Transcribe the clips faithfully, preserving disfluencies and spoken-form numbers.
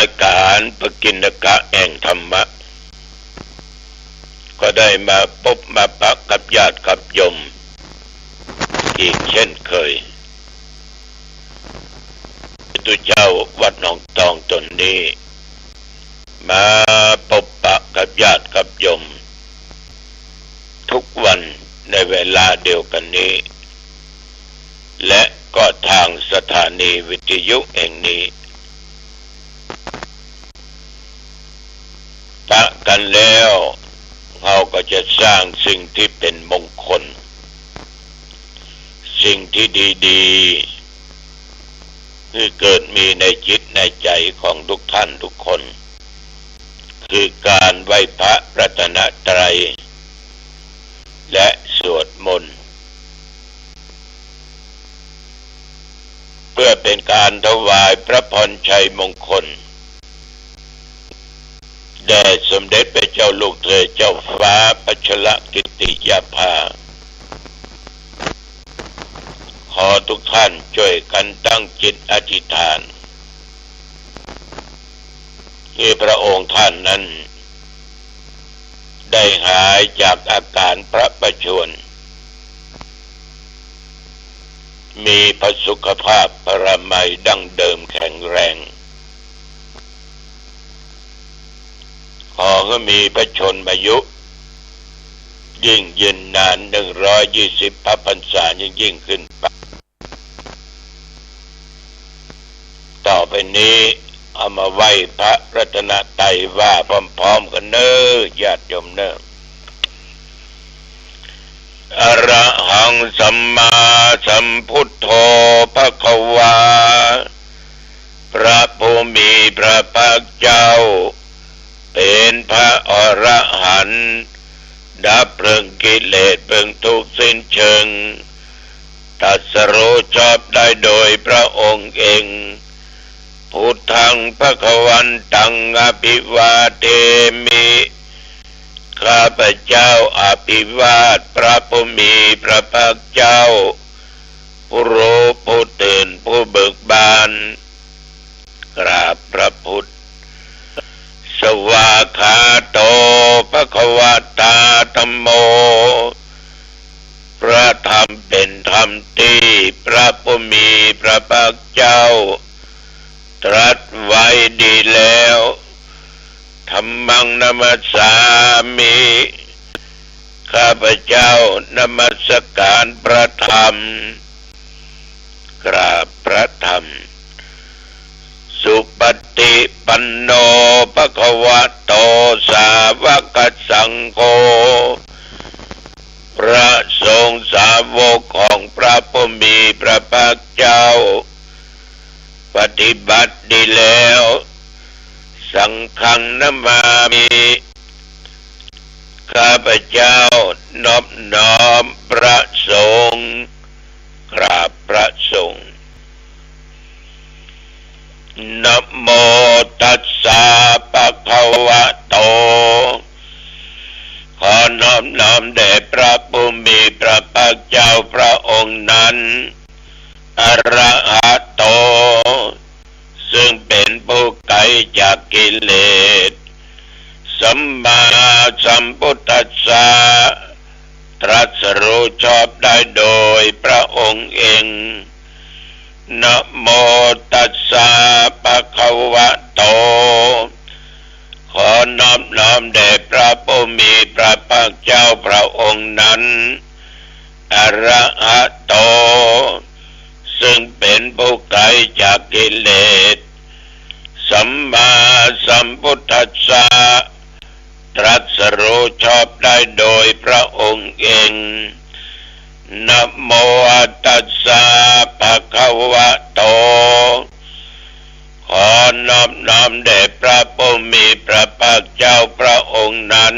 ายก๋านปกิณกะแห่งธรรมะ ก็ได้มาปบมาปะกับญาติกับโยมอีกเช่นเคย พระเจ้าวัดหนองตองต๋นนี้ มาปบปะกับญาติกับโยมทุกวันในเวลาเดียวกั๋นนี้ และก็ทางสถานีวิทยุแห่งนี้ ปะกั๋นแล้ว เฮาก็จะสร้างสิ่งตี้เป๋นมงคล สิ่งตี้ดีๆ หื้อเกิดมีในจิตในใจ๋ของทุกท่านทุกคน คือก๋านไหว้พระรัตนตรัย และสวดมนต์ เปื้อเป๋นก๋านถวายพระพรชัยมงคล แด่สมเด็จพระเจ้าลูกเธอเจ้าฟ้าพัชรกิติยาภา ขอทุกท่านจ้วยกั๋นตั้งจิตอธิษฐาน หื้อพระองค์ท่านนั้น ได้หายจากอาก๋านพระประชวร มีพระสุขภาพพระมัยดั้งเดิมแข็งแรง ขอหื้อมีพระชนมายุ ยิ่งยืนนาน หนึ่งร้อยยี่สิบพระพรรษายิ่งๆ ขึ้นไป ต่อไปนี้เอามาไหว้พระรัตนตรัยว่าพร้อมๆ กั๋นเน่อ ญาติโยมเน่อ อะระหังสัมมาสัมพุทโธภะคะวา พระผู้มีพระภาคเจ้า เป๋นพระอรหันต์ ดับเพลิงกิเลสเพลิงทุกข์สิ้นเชิง ตรัสรู้ชอบได้โดยพระองค์เอง พุทธังภะคะวันตังอะภิวาเทมิ ข้าพเจ้าอภิวาทพระผู้มีพระภาคเจ้า ผู้รู้ผู้ตื่นผู้เบิกบาน กราบพระพุทธ สวากขาโตภะคะวะตาธัมโม พระธรรมเป๋นธรรมตี้พระผู้มีพระภาคเจ้า ตรัสไว้ดีแล้ว ธัมมังนะมัสสามิ ข้าพเจ้านมัสการพระธรรม กราบพระธรรม สุปฏิปันโนภะคะวะโตสาวกสังโฆ พระสงฆ์สาวกของพระผู้มีพระภาคเจ้า ปฏิบัติดีแล้ว สังฆังนะมามิ ข้าพเจ้านอบน้อมพระสงฆ์ กราบพระสงฆ์ นะโมตัสสะภะคะวะโต ขอนอบน้อมแด่พระผู้มีพระภาคเจ้าพระองค์นั้น อะระหะโต ซึ่งเป๋นผู้ไกลจากกิเลส สัมมาสัมพุทธัสสะ ตรัสรู้ชอบได้โดยพระองค์เอง นะโมตัสสะภะคะวะโต ขอนอบน้อมแด่พระผู้มีพระภาคเจ้าพระองค์นั้น อะระหะโต ซึ่งเป๋นผู้ไกลจากกิเลส สัมมาสัมพุทธัสสะ ตรัสรู้ชอบได้โดยพระองค์เอง นะโมตัสสะภะคะวะโต ขอนอบน้อมแด่พระผู้มีพระภาคเจ้าพระองค์นั้น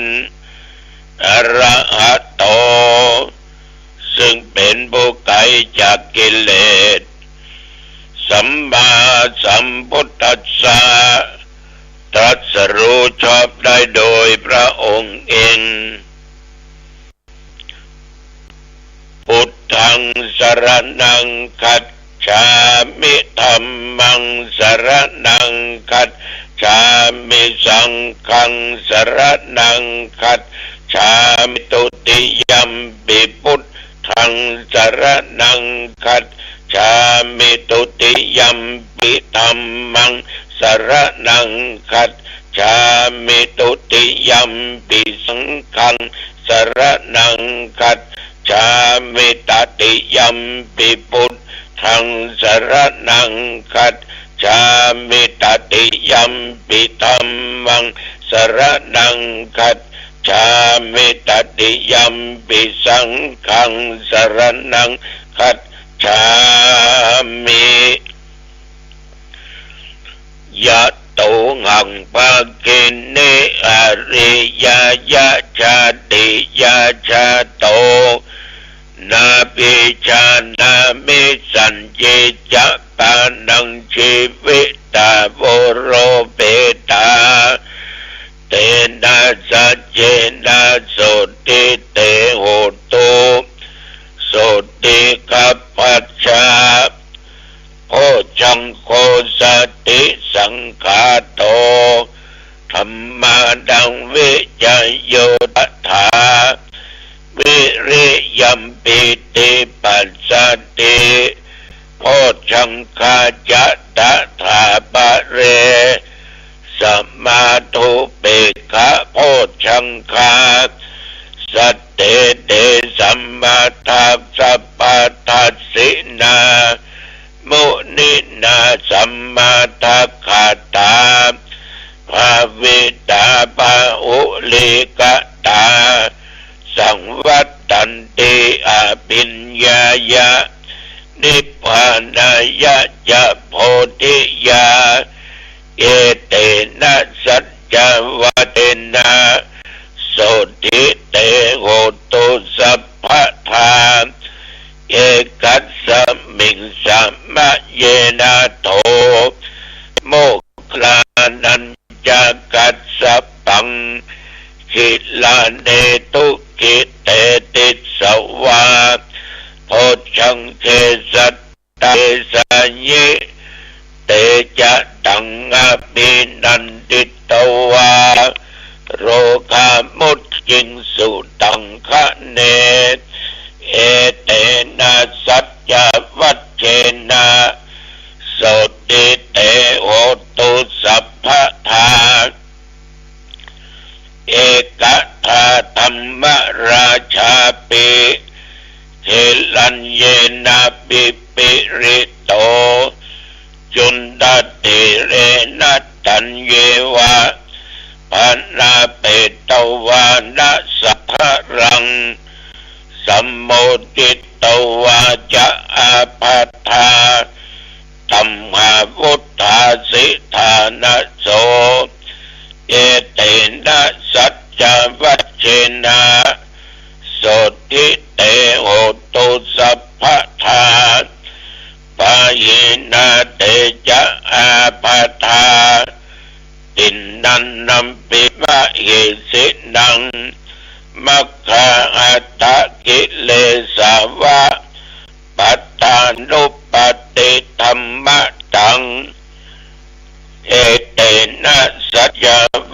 อะระหะโต ซึ่งเป๋นผู้ไกลจากกิเลส สัมมาสัมพุทธัสสะ ตรัสรู้ชอบได้โดยพระองค์เอง พุทธังสรณังคัจฉามิ ธัมมังสรณังคัจฉ ามิ สังฆังสรณังคัจฉามิ ทุติยัมปิ พุทธังสรณังคัจฉามิ ทุติยัมปิ ธัมมังสรณังคัจฉามิ ทุติยัมปิ สังฆังสรณังคัจฉามิ ตติยัมปิ พุทธังสรณังคัจฉามิ ตติยัมปิ ธัมมังสรณังคัจฉามิ ตติยัมปิ สังฆังสรณังคัจฉามิ ยะโต หัง ภักขิเน อะริยะยะ ชาติยะชาโต นาภิชานามิ สัญญิ จะ ปาณัง จีวิตา โวโรเปตา เตนะ สัจเจนะ โสตถิ เต โหตุ โสตถิ คัพพะชา โพชฌังโค สัตถิสังขาโต ธัมมานัง วิจโย ตถา วิริยัม ปีติปัสสัตถิ โพชฌังคา จะ ตถา ปะเร สะมาธุ เปกขะ โพชฌังคา สัตเต เต สัมมาทัสสะ ปะทัสสินา มุนินา สัมมาทักขาตา ภาวิตา บาหุลีกตา สังวัตตันติ อภิญญายะ นิพพานายะ จะ โพธิยา เอเตนะ สัจจวัจเจนะ โสตถิ เต โหตุ สัพพะทา เอกัสมิง สะมะเยนะ โถ โมคคัลลานัญจะ กัสสปัง กิลาเนทุ กิเตติสสะวา โพชฌังเข สัตตา เอสายิ เตจะ ตัง อภินันทิตวา โรคามุจจิงสุ ตังคะเน เอเตนะ สัจจวัจเจนะ โสตถิ เต โหตุ สัพพะทา เอกทาธัมมราชาปิ เขลัญเยนะ ปิปิริโต จุณฑะเถเรนะ ตัญเยวะ ภะนาเปตวานะ สัทธะรัง สัมโมทิตวา จะ อาภัททา ตัมหาวุฏฐาสิทานะโส เอเตนะ สัจจวัจเจนะ โสตถิ เต โหตุ สัพพะทา ปาหินา เตจะ อาภัททา ติณณัมปิ มะเหสินัง มัคคาหัตถะกิเลสาวะ ปัตตานุปัตติธัมมะตัง เอเตนะ สัจจ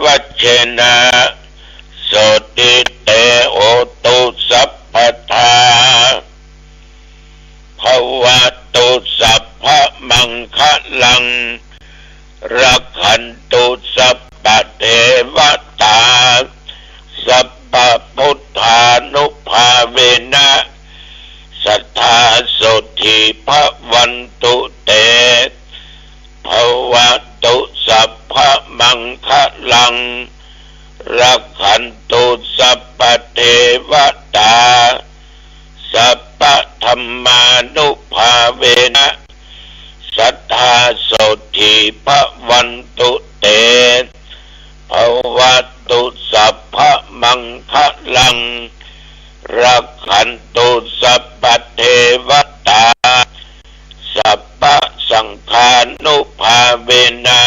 วัจเจนะ โสตถิ เต โหตุ สัพพะทา ภะวะตุ สัพพะมังคะลัง รักขันตุ สัพพะเทวะตา สัพพะพุทธานุภาเวนะ สัทธา โสตถิ ภะวันตุ เต ภะวะตุ สัพพะมังคะลัง รักขันตุ สัพพะเทวะตา สัพพะธัมมานุภาเวนะ สัทธา โสตถิ ภะวันตุ เต ภะวะตุ สัพพะมังคะลัง รักขันตุ สัพพะเทวะตา สัพพะสังฆานุภาเวนะ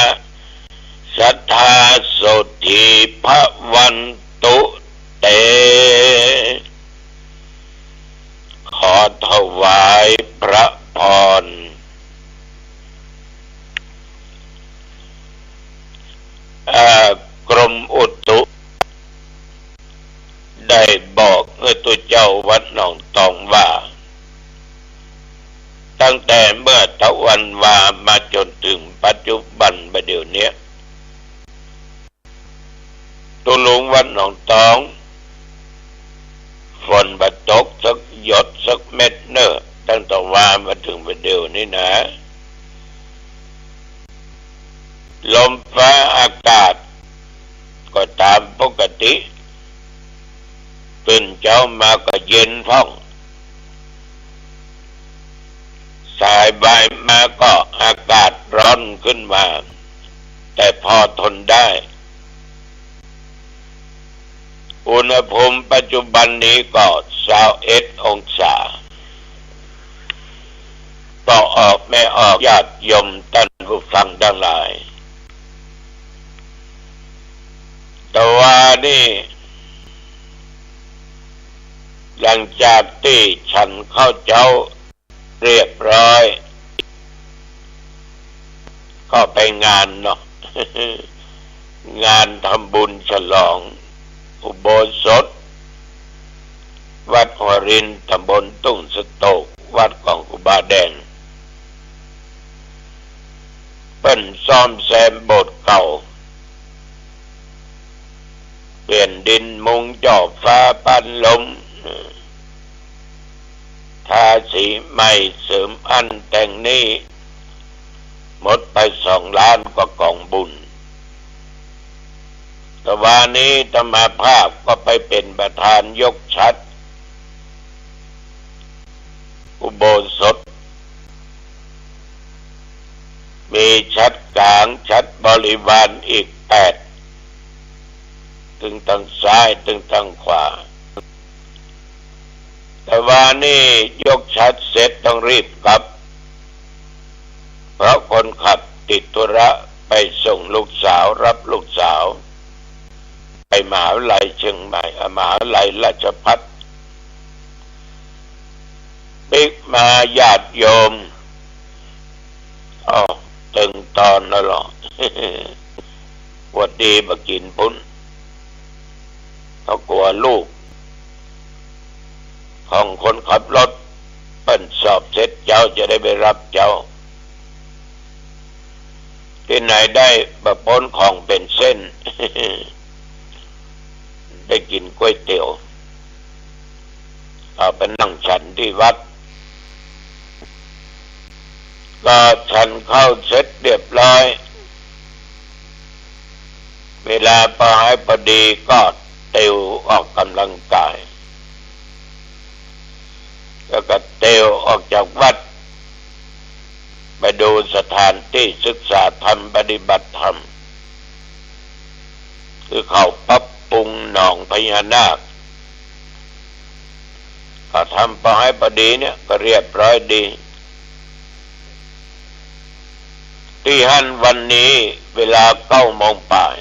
สัทธา โสตถิ ภะวันตุ เต ขอถวายพระพร เนี่ย ตุ๊ลุงวัดหนองตอง ฝนบ่ตกสักหยดสักเม็ดเน่อ ตั้งแต่วานมาเถิงบ่าเดี่ยวนี้นะ ลมฟ้าอากาศก็ต๋ามปกติ ตื่นเจ๊ามาก็เย็นพ่อง สายบ่ายมาก็อากาศร้อนขึ้นมา แต่พอทนได้ อุณหภูมิปัจจุบันนี้ก็ซาวเอ็ดองศา ป้อออกแม่ออก ญาติโยมต้านผู้ฟังตังหลาย แต่วานี้ หลังจากตี้ฉันข้าวเจ๊าเรียบร้อย ก็ไปงานเนาะ งานทำบุญฉลองอุโบสถ วัดหัวริน ตำบลทุ่งสะโตก วัดของครูบาแดง เปิ้นซ่อมแซมโบสถ์เก่า เปลี่ยนดินมุงจ่อฟ้า ปันลม ทาสีใหม่ เสริมอั้นแต่งนี่ หมดไปสองล้านกว่ากองบุญ แต่วานี้อาตมาภาพก็ไปเป๋นประธานยกฉัตรอุโบสถ มีฉัตรก๋าง ฉัตรบริวารอีกแปด ตึงตางซ้าย ตึงตางขวา แต่วานี้ยกฉัตรเสร็จต้องรีบกลับ เพราะคนขับติดธุระไปส่งลูกสาว รับลูกสาว ไปมหาวิทยาลัยเชียงใหม่ อ่ะ มหาวิทยาลัยราชภัฏ ปิ๊กมา ญาติโยม อ้าว ตึงตอนแล้วเหรอ หวัดดีบ่ากิ๋นปุ้น เพราะกั๋วลูกของคนขับรถเปิ้นสอบเสร็จเจ๊าจะได้ไปรับเจ๊า ตี้ไหนได้บ่าป๊นของเป๋นเส้น ได้กิ๋นก๋วยเตี๋ยว เอาไปนั่งฉันตี้วัด ก็ฉันข้าวเสร็จเรียบร้อย เวลาปอหายปอดีก็เตียวออกก๋ำลังก๋าย แล้วก็เตียวออกจากวัด ไปดูสถานตี้ศึกษาธรรม ปฏิบัติธรรม คือเขาปรับปรุงหนองพญานาค ก็ทำปอหายปอดีเนี่ยก็เรียบร้อยดี ตี้หั้นวันนี้เวลาเก้าโมงป๋าย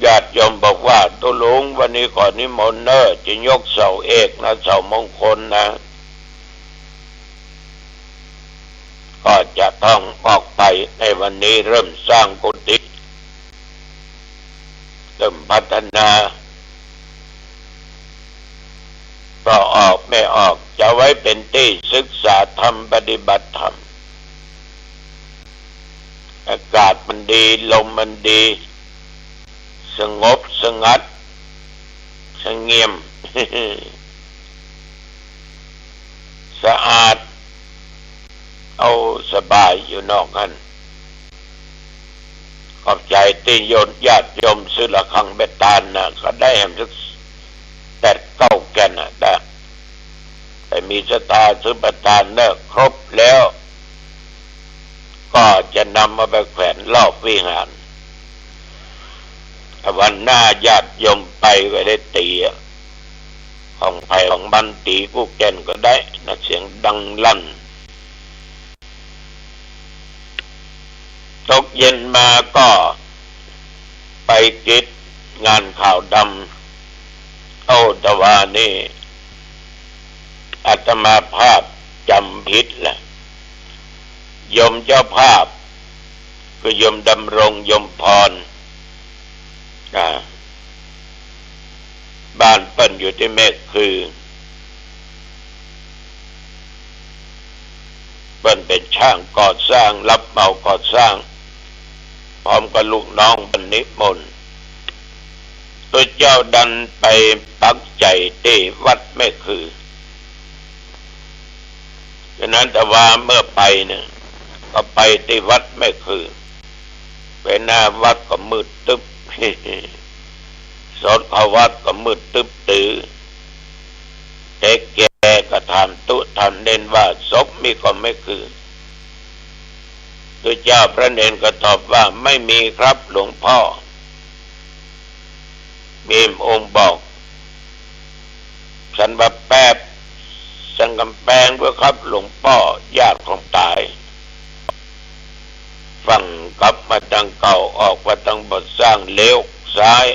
ญาติโยมบอกว่า ตุ๊ลุง วันนี้ขอนิมนต์เน่อ จะยกเสาเอกนะ เสามงคลนะ ก็จะต้องออกไปในวันนี้ เริ่มสร้างกุฏิ เริ่มพัฒนา ป้อออกแม่ออก จะไว้เป๋นตี้ศึกษาธรรม ปฏิบัติธรรม อากาศมันดี ลมมันดี สงบสงัด สงบเงียบ สะอาด เอาสบายอยู่นอกหั้น ขอบใจ๋ตี้โยม ญาติโยมซื้อระฆังไปตานนะ ก็ได้แหมสักแปดเก้าแก่นนะ แต่ แต่มีศรัทธาซื้อไปตานเน่อ ครบแล้ว ก็จะนำเอาไปแขวนรอบวิหาร วันหน้าญาติโยมไปก็ได้ตี๋อะ ของใผของมัน ตี๋กู้แก่นก็ได้นะ เสียงดังลั่น ตกเย็นมาก็ไปกิจงานขาวดำ โอ้ แต่วานี้อาตมาภาพจ๋ำผิดละ โยมเจ้าภาพ คือโยมดำรง โยมพร อ่า บ้านเปิ้นอยู่ตี้แม่คือ เปิ้นเป๋นจ้างก่อสร้าง รับเหมาก่อสร้าง พร้อมกับลูกน้องเปิ้นนิมนต์ ตุ๊เจ้าดันไปปักใจ๋ตี้วัดแม่คือ ฉะนั้นแต่ว่าเมื่อไปเนี่ย ก็ไปตี้วัดแม่คือ ไปหน้าวัดก็มืดตึ๊บ สอดเข้าวัดก็มืดตึ๊บตื้อ เต๊กแก่ก็ถามตุ๊ถามเณรว่า ศพมีก่อแม่คือ ตุ๊เจ้าพระเณรก็ตอบว่า ไม่มีครับหลวงพ่อ มีองค์บอก สันป่าแปบ สันกำแปงด้วยครับหลวงป้อ ญาติของต๋าย ฝั่งกลับมาตางเก่า ออกมาตางบ่อสร้าง เลี้ยวซ้าย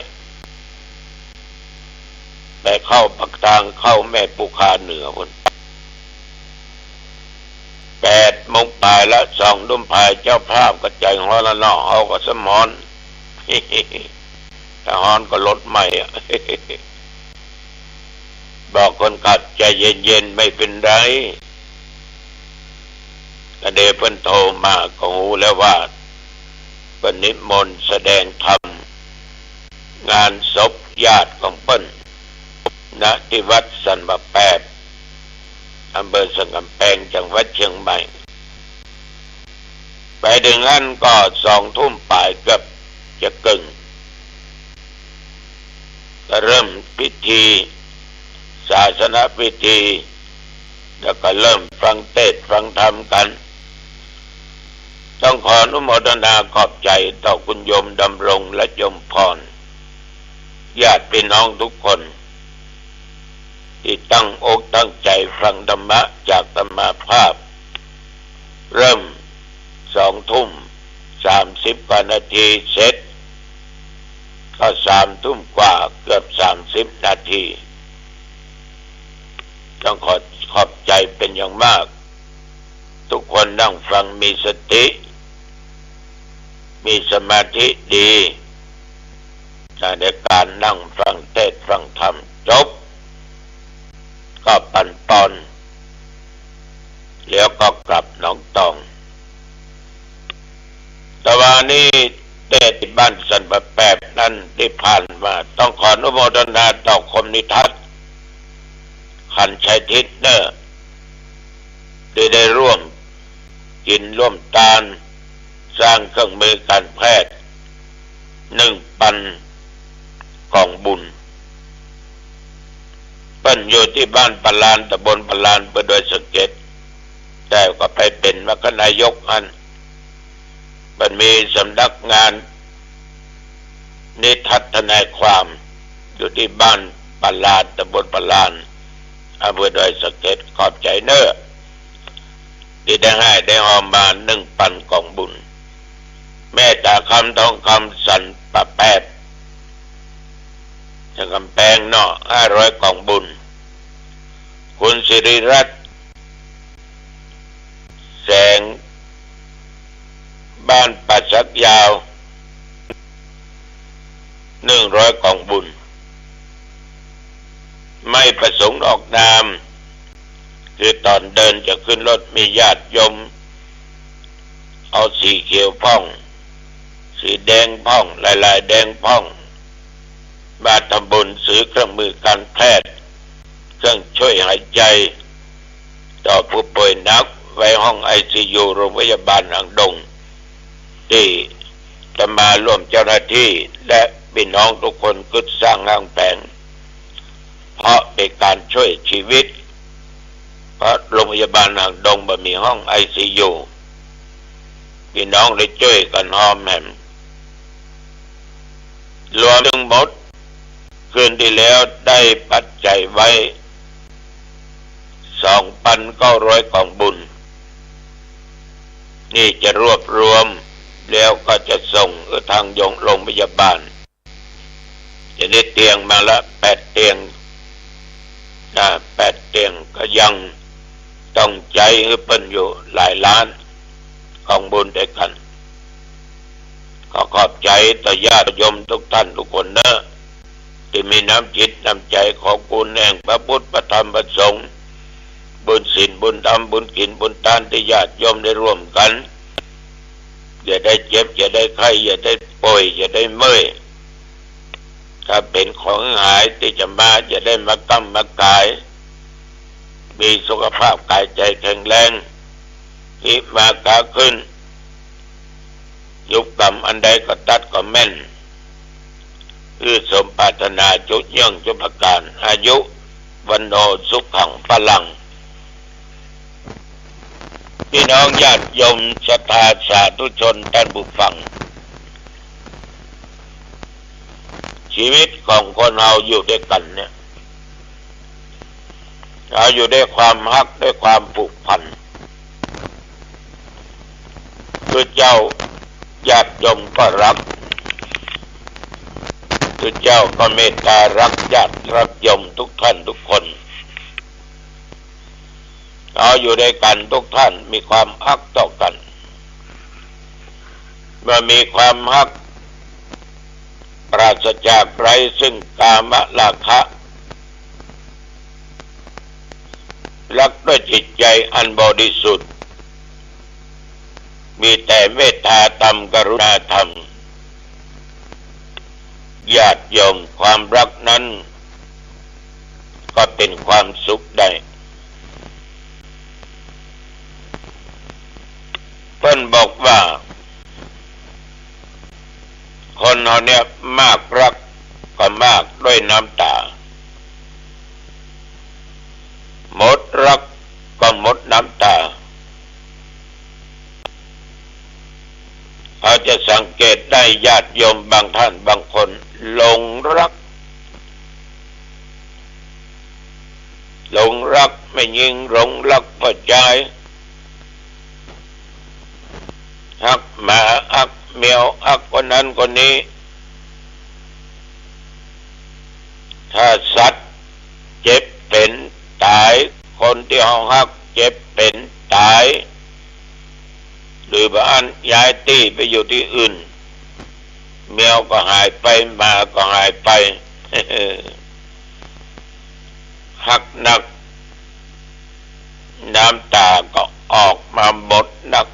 ไปเข้าปากตางเข้าแม่ปูคาเหนือพุ้น แปดโมงป๋ายละ สองทุ่มป๋าย เจ้าภาพก็ใจ๋ฮ้อนละเนาะ เฮาก็สมอน ถ้าฮ้อนก็ลดไหม้อะ บอกคนขับ ใจ๋เย็นๆ ไม่เป๋นไร ก็เดี๋ยวเปิ้นโทรมาก็ฮู้แล้วว่า เปิ้นนิมนต์แสดงธรรม งานศพญาติของเปิ้น ณ ที่วัดสันป่าแปบ อำเภอสันกำแปง จังหวัดเชียงใหม่ ไปเถิงหั้นก็สองทุ่มป๋ายเกือบจะเกิ่ง ก็เริ่มพิธี ศาสนพิธี แล้วก็เริ่มฟังเทศน์ฟังธรรมกั๋น ต้องขออนุโมทนาขอบใจ๋ต่อคุณโยมดำรงและโยมพร ญาติพี่น้องทุกคน ตี้ตั้งอกตั้งใจ๋ฟังธรรมะจากอาตมาภาพ เริ่มสองทุ่มสามสิบกว่านาที เสร็จก็สามทุ่มกว่า เกือบสามสิบนาที ต้องขอขอบใจ๋เป๋นอย่างมาก ทุกคนนั่งฟังมีสติ มีสมาธิดี ในก๋านนั่งฟังเทศน์ฟังธรรม จบก็ปันปอน แล้วก็กลับหนองตอง แต่ว่านี่เทศน์ตี้บ้านสันป่าแปบนั้นตี้ผ่านมา ต้องขออนุโมทนาต่อกรมนิทัศน์ ขันชัยทิศเน่อ ตี้ได้ร่วมกิ๋นร่วมตาน สร้างเครื่องมือก๋านแพทย์ หนึ่งปันก๋องบุญ เปิ้นอยู่ตี้บ้านป่าลาน ตำบลป่าลาน อำเภอดอยสะเก็ด แต่ก็ไปเป๋นมคคนายกหั้น เปิ้นมีสำนักงานนิทัศน์ทนายความ อยู่ตี้บ้านป่าลาน ตำบลป่าลาน อำเภอดอยสะเก็ด ขอบใจ๋เน่อ ตี้ได้หื้อได้ฮอมมาหนึ่งปันก๋องบุญ แม่ต๋าคำทองคำ สันป่าแปบ สันกำแปงเนาะ ห้าร้อยก๋องบุญ คุณสิริรัตน์ แสง บ้านป่าสักยาว หนึ่งร้อยก๋องบุญ ไม่ประสงค์ออกนาม คือต๋อนเดินจะขึ้นรถมีญาติโยม เอาสีเขียวพ่อง สีแดงพ่อง ลายๆ แดงพ่อง มาทำบุญซื้อเครื่องมือการแพทย์ เครื่องช่วยหายใจ ต่อผู้ป่วยหนักไว้ห้องไอซียู โรงพยาบาลหางดง ตี้อาตมาร่วมเจ้าหน้าตี้และปี้น้องทุกคนกึ๊ดสร้างห้างแผง เพราะเป๋นก๋านช่วยชีวิต เพราะโรงพยาบาลหางดงบ่มีห้องไอซียู ปี้น้องได้จ้วยกั๋นฮอมแหม รวมตึงหมด คืนตี้แล้วได้ปัจจัยไว้ สองปันเก้าร้อยก๋องบุญ นี่จะรวบรวม แล้วก็จะส่งหื้อตางโยงโรงพยาบาล จะได้เตียงมาละแปดเตียง นะ แปดเตียง ก็ยังต้องใจ๊หื้อเปิ้นอยู่หลายล้านก๋องบุญตวยกั๋น ขอขอบใจ๋ต่อญาติโยมทุกท่านทุกคนเน่อ ตี้มีน้ำจิตน้ำใจ๋ ขอบคุณแห่งพระพุทธพระธรรมพระสงฆ์ บุญศีลบุญธรรม บุญกิ๋นบุญตานตี้ญาติโยมได้ร่วมกั๋น อย่าได้เจ็บ อย่าได้ไข้ อย่าได้ป่วย อย่าได้เมื่อย ถ้าเป๋นของหายตี้จะมา อย่าได้มาก้ำมาก๋าย มีสุขภาพก๋ายใจ๋แข็งแรง ฮิมาก๊าขึ้น ยุบกำอันใดก็ตัดก็แม่น หื้อสมปรารถนาจุเยื่องจุประก๋าน อายุ วัณโณ สุขัง พลัง ปี้น้องญาติโยมศรัทธาสาธุชนต้านผู้ฟัง ชีวิตของคนเฮาอยู่ตวยกั๋นเนี่ย เฮาอยู่ตวยความฮัก ตวยความผูกพัน พุทธเจ้าญาติโยมก็ฮัก พุทธเจ้าก็เมตต๋าฮักญาติฮักโยมทุกท่านทุกคน เฮาอยู่ตวยกั๋นทุกท่านมีความฮักต่อกั๋น เมื่อมีความฮัก ปราศจากไร้ซึ่งกามราคะ ฮักตวยจิตใจ๋อันบริสุทธิ์ มีแต่เมตต๋าธรรม กรุณาธรรม ญาติโยม ความฮักนั้นก็เป๋นความสุขได้ เปิ้นบอกว่า คนเฮาเนี่ยมากฮักก็มากตวยน้ำต๋า หมดฮักก็หมดน้ำต๋า เฮาจะสังเกตได้ญาติโยมบางท่านบางคนหลงฮัก หลงฮักแม่ญิง หลงฮักป้อจาย ฮักหมา ฮักแมว ฮักคนนั้นคนนี้ ถ้าสัตว์เจ็บเป๋นต๋าย คนตี้เฮาฮักเจ็บเป๋นต๋าย หรือบ่อั้นย้ายตี้ไปอยู่ตี้อื่น แมวก็หายไป หมาก็หายไป ฮักนัก น้ำต๋าก็ออกมาหมดนัก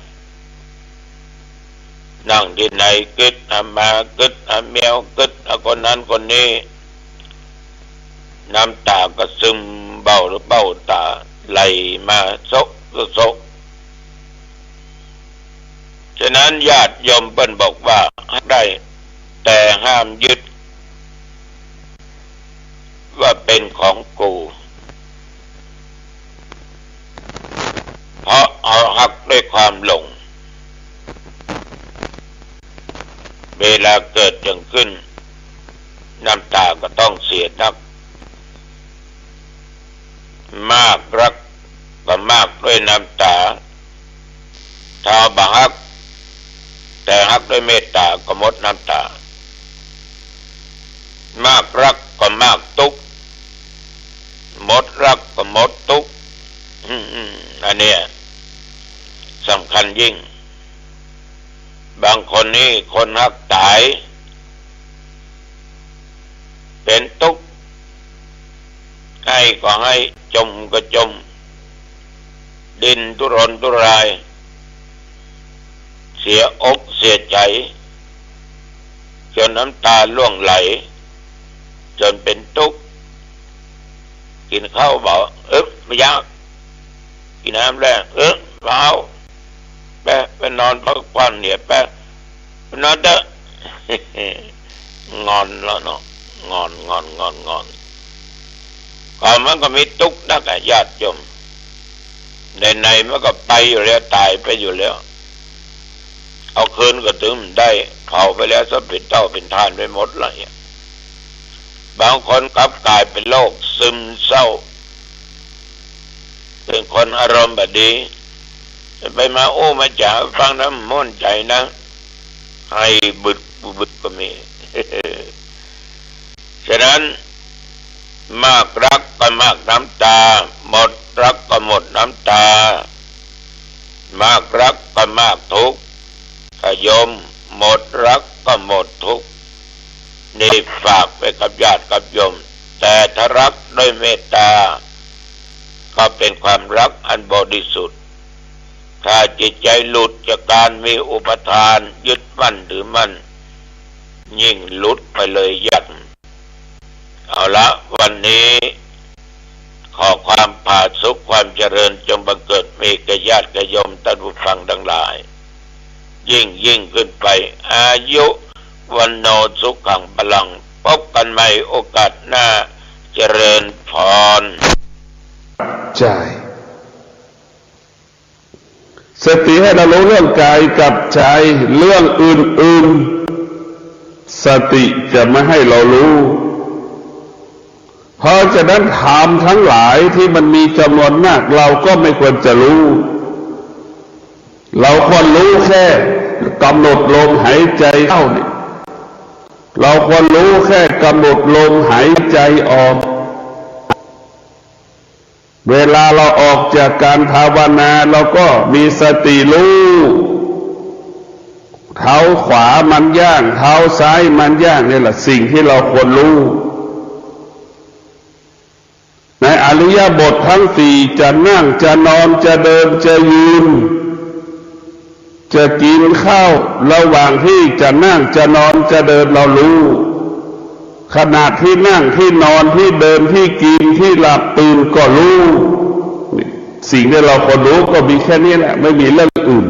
นั่งตี้ไหนกึ๊ดหาหมา กึ๊ดหาแมว กึ๊ดหาคนนั้นคนนี้ น้ำต๋าก็ซึมเบ้าหรือเบ้าต๋าไหลมาโซะโซะ ฉะนั้นญาติโยมเปิ้นบอกว่าฮักได้ แต่ห้ามยึดว่าเป๋นของกู เพราะเฮาฮักตวยความหลง เวลาเกิดอย่างขึ้น น้ำต๋าก็ต้องเสียนัก มากฮักก็มากตวยน้ำต๋า ถ้าบ่ฮัก แต่ฮักตวยเมตต๋าก็หมดน้ำต๋า มากฮักก็มากตุ๊กข์ หมดฮักก็หมดตุ๊กข์ อืม อันเนี้ยสำคัญยิ่ง บางคนนี่คนฮักต๋าย เป๋นตุ๊กข์ ไห้ก็ไห้ จ่มก็จ่ม ดิ้นทุรนทุราย เสียอกเสียใจ๋ จ๋นน้ำต๋าร่วงไหล จ๋นเป๋นตุ๊กข์ กิ๋นข้าวบ่ เอ๊ะ บ่อยาก กิ๋นน้ำแล้ว เอ๊ะ บ่เอา ไป ไปนอนพักผ่อนเหียไป ไปนอนเต๊อะ งอนแล้วเนาะ งอน งอน งอน งอน ความมันก็มีตุ๊กข์นักอะญาติโยม ในๆ มันก็ไปอยู่แล้ว ต๋ายไปอยู่แล้ว เอาคืนก็ตึงบ่ได้ เผาไปแล้ว ซะเป๋นเถ้าเป๋นถ่านไปหมดแล้วเนี่ย บางคนกลับก๋ายเป๋นโรคซึมเศร้า เป๋นคนอารมณ์บ่ดี ไปมาอู้มาจ๋าฟังนะ ม่วนใจ๋นะ ไห้บึดบึดก็มี ฉะนั้น มากฮักก็มากน้ำต๋า หมดฮักก็หมดน้ำต๋า มากฮักก็มากตุ๊กข์ ถ้าโยมหมดฮักก็หมดตุ๊กข์ นี่ฝากไว้กับญาติกับโยม แต่ถ้าฮักด้วยเมตต๋า ก็เป๋นความฮักอันบริสุทธิ์ ถ้าจิตใจหลุดจากการมีอุปาทานยึดมั่นถือมั่น ยิ่งหลุดไปเลยยักษ์ เอาละ วันนี้ขอความผาสุกความเจริญจงบังเกิดมีแก่ญาติโยมท่านผู้ฟังทั้งหลาย ยิ่งยิ่งขึ้นไป อายุ วัณโณ สุขัง พลัง พบกันใหม่โอกาสหน้า เจริญพร ใช่ สติให้เรารู้เรื่องกายกับใจ เรื่องอื่นๆ สติจะไม่ให้เรารู้ เพราะฉะนั้นธรรมทั้งหลายที่มันมีจำนวนมาก เราก็ไม่ควรจะรู้ เราควรรู้แค่กำหนดลมหายใจเข้าเนี่ย เราควรรู้แค่กำหนดลมหายใจออก เวลาเราออกจากการภาวนา เราก็มีสติรู้ เท้าขวามันย่าง เท้าซ้ายมันย่าง นี่แหละสิ่งที่เราควรรู้ ในอิริยาบถทั้งสี่ จะนั่ง จะนอน จะเดิน จะยืน จะกินข้าว ระหว่างที่จะนั่ง จะนอน จะเดิน เรารู้ ขณะที่นั่ง ที่นอน ที่เดิน ที่กิน ที่หลับตื่น ก็รู้ นี่ สิ่งที่เราควรรู้ก็มีแค่นี้แหละ ไม่มีเรื่องอื่น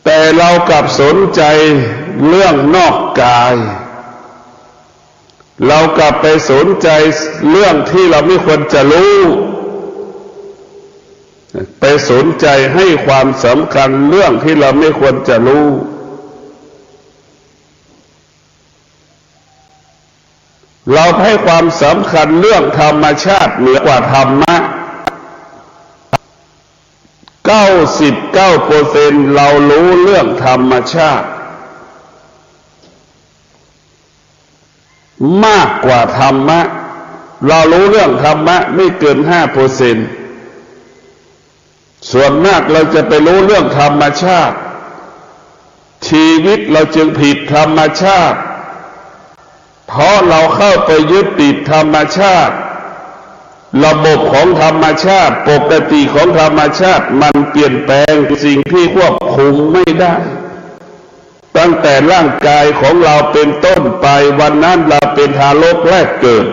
แต่เรากลับสนใจเรื่องนอกกาย เรากลับไปสนใจเรื่องที่เราไม่ควรจะรู้ ไปสนใจให้ความสำคัญเรื่องที่เราไม่ควรจะรู้ เราให้ความสำคัญเรื่องธรรมชาติเหนือกว่าธรรมะ เก้าสิบเก้าเปอร์เซ็นต์ เรารู้เรื่องธรรมชาติ มากกว่าธรรมะ เรารู้เรื่องธรรมะไม่เกินห้าเปอร์เซ็นต์ ส่วนมากเราจะไปรู้เรื่องธรรมชาติ ชีวิตเราจึงผิดธรรมชาติ เพราะเราเข้าไปยึดติดธรรมชาติ ระบบของธรรมชาติ ปกติของธรรมชาติมันเปลี่ยนแปลง เป็นสิ่งที่ควบคุมไม่ได้ ตั้งแต่ร่างกายของเราเป็นต้นไป วันนั้นเราเป็นทารกแรกเกิด